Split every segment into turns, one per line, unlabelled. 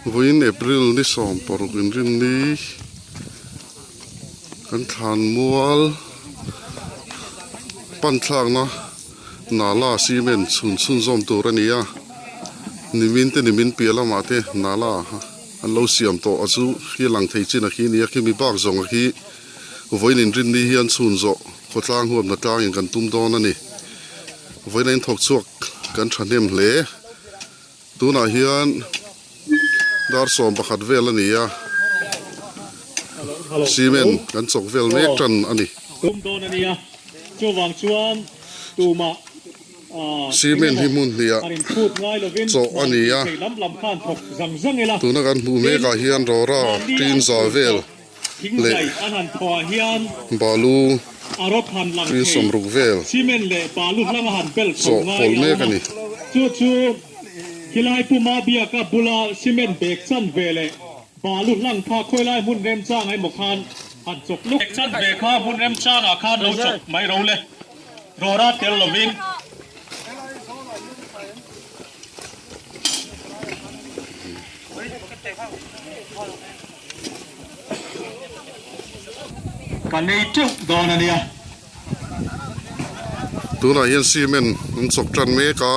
Vawiin April ni 16 inrinni kan thlan mual pan thlakna nala cement chhun chhunzawm tur a ni a nimin te nimin piah lamah te nala an lo siam tawh a chu khi lang thei chin a khi ni a khimi bak zawng a khi vawiin inrinni hian chhun zawh khawtlang huamna tlangin kan tum dawn a ni vawiin a inthawk chhuak kan thahnem hle tunah hian dar 11 vel a ni a cement kan chawk vel mek tan a ni.
Tum dawn a nia chuvang chuan tumah
Cement hi hmun hnih ah chawh a ni a tuna kan hmuh mek ah hian rawra tin za vel leh balu tin 60 vel chawh pawlh mek a ni.
Rawra tel lovin. Ka nei teuh dawn a nia.
Tunah hian cement an chawk tan mek a,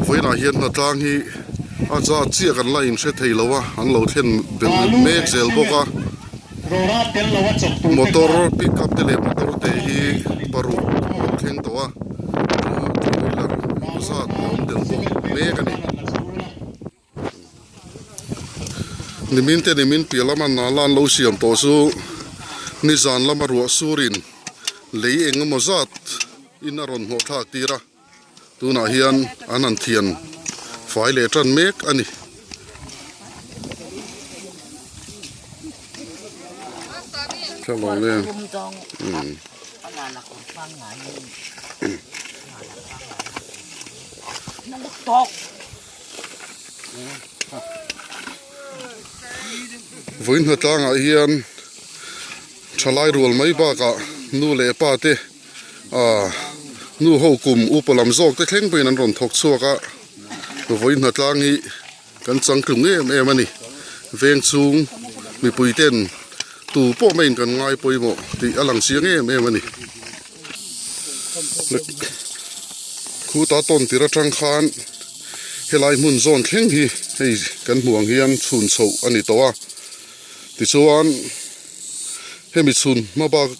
vawiinah hian hnatlang hi a zat chiah kan la inhre thei lo a, an lo thlen belh mek zel bawk a. Motor pick up te leh motor te hi paruk a lo thleng tawh a two wheeler zat a awm tel bawk mek a ni. Nimin te nimin piah lama nala an lo siam tawh chu nizan lama ruah surin lei eng emaw zat in a rawn hnawh thlak tir a. Tunah hian an han thian fai leh tan mek a ni. Vawiin hnatlangah hian thalai rual mai bakah nu leh pa te Aaa nu ho kum upa lam zawk te thleng pawhin an rawn thawk chhuak a vawiin hnatlang hi kan changtlung em em a ni veng chhung mipui ten tu pawh maiin kan ngai pawimawh tih a lang chiang em em a ni khuta tawn tir atang khan helai hmun zawn thleng hi hei kan hmuh ang hian chhun chhoh a ni tawh a tichuan. Hemi chhun hma bak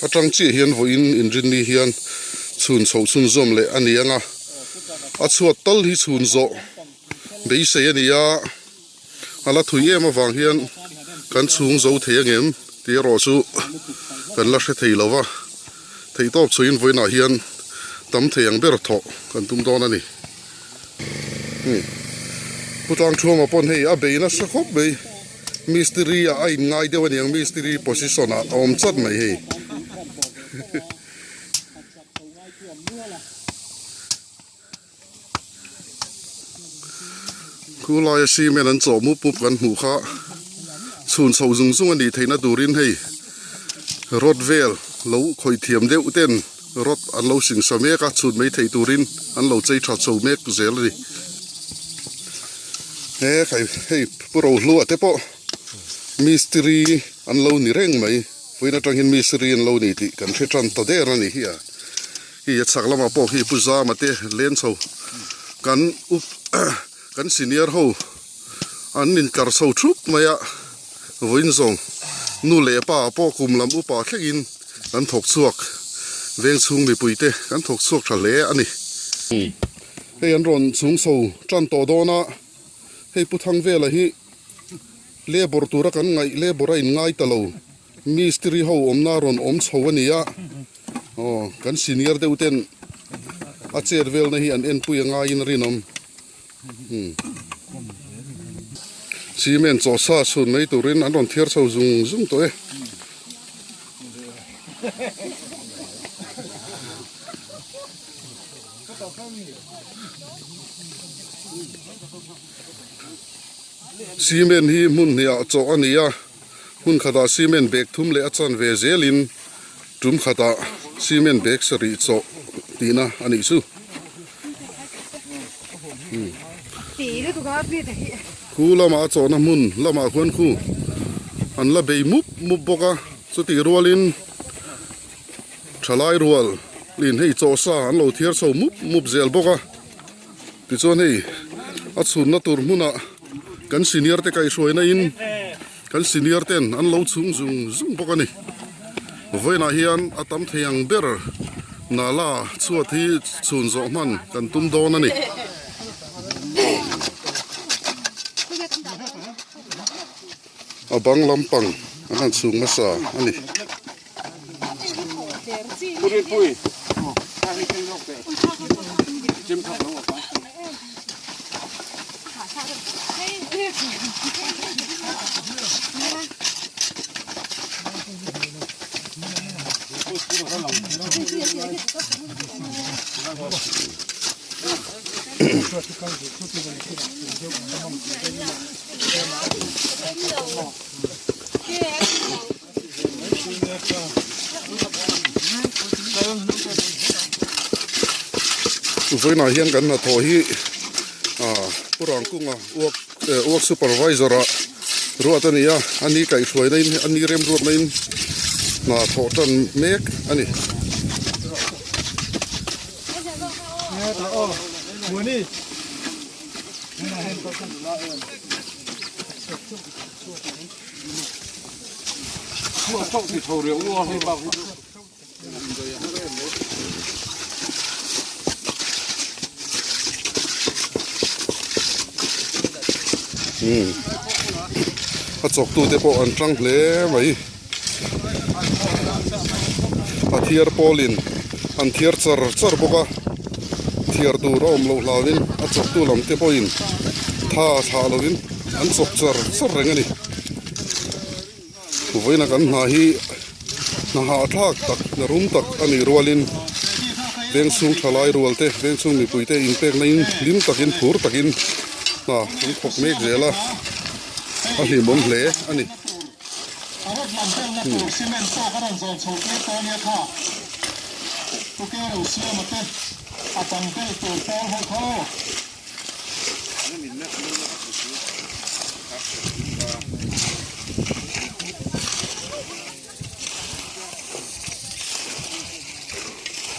atang chiah hian vawiin inrinni hian chhun chhoh chhunzawm leh a ni ang a, a chhuat tal hi chhun zawh beisei a ni a, a la thui em avang hian kan chhung zo thei angem tih erawh chu kan la hre thei lo va, theihtawp chhuiin vawiinah hian tam thei ang ber thawh kan tum dawn a ni. Pu Tlangthuama pawn hei a bei nasa khawp mai. Mistiri ah a in ngai deuh a niang mistiri position ah a awm chawt mai hei. Khu laia cement an chawh mup mup kan hmuh kha chhun chho zung zung a nih theihna turin hei rod vel lo khawih thiam deuh ten rod an lo singsa mek a chhun mai theih turin an lo chei tha chho mek zel a ni. He khai hei pu Rohlua te pawh mistiri an lo ni reng mai vawiin atang hian mistiri an lo ni tih kan hre tan ta der a ni hi a hei a chhak lamah pawh khi pu Zama te len chho kan up kan senior ho an inkar chho thup mai a vawiin zawng nu leh pa pawh kum lam upa thlengin kan thawk chhuak veng chhung mipui te kan thawk chhuak tha hle a ni. Hei an rawn chhung chho tan tawh dawn a, hei Pu Thangvela hi labour tura kan ngaih labour a inngai ta lo, mistiri ho awmna a rawn awm chho a ni a, aw kan senior deuh ten a chet velna hi an enpui a ngaiin a rinawm. Hmm. Cement chaw sa chhun mai turin an rawn thiar chho zung zung tawh e. Cement hi hmun hnih ah chawh a ni a, hmun khatah cement bag thum leh a chanve zelin tum khatah cement bag sarih chawh tihna a nih chu. Khu lamah a chawhna hmun lamah khuan khu an la bei mup mup bawk a, chutih rualin thalai rual in hei chawhsa an lo thiar chho mup mup zel bawk a, tichuan hei a chhunna tur hmunah kan senior te kaihhruaina in kan senior ten an lo chhung zung zung bawk a ni. Vawiinah hian a tam thei ang ber Nala chhuat hi chhun zawh hman kan tum dawn a ni. A bang lampang an han chhung hmasa a ni. Vawiinah hian kan hnathawh hi ah Pu Rangkunga work eh work supervisor ah ruat a ni a a ni kaihhruaina in a ni remruatna in hna thawh tan mek a ni. A chawktu te pawh an tang hle mai a thiar pawlin an thiar char char bawk a thiar tur a awm loh hlauhin a chawktu lam te pawhin tha thlah lovin an chawk char char reng a ni. Vawiina kan hna hi hna hahthlak tak hna rum tak a nih rualin veng chhung thalai rual te veng chhung mipui te inpekna in hlim takin phur takin hna an thawk mek zel a a hlimawm hle a ni.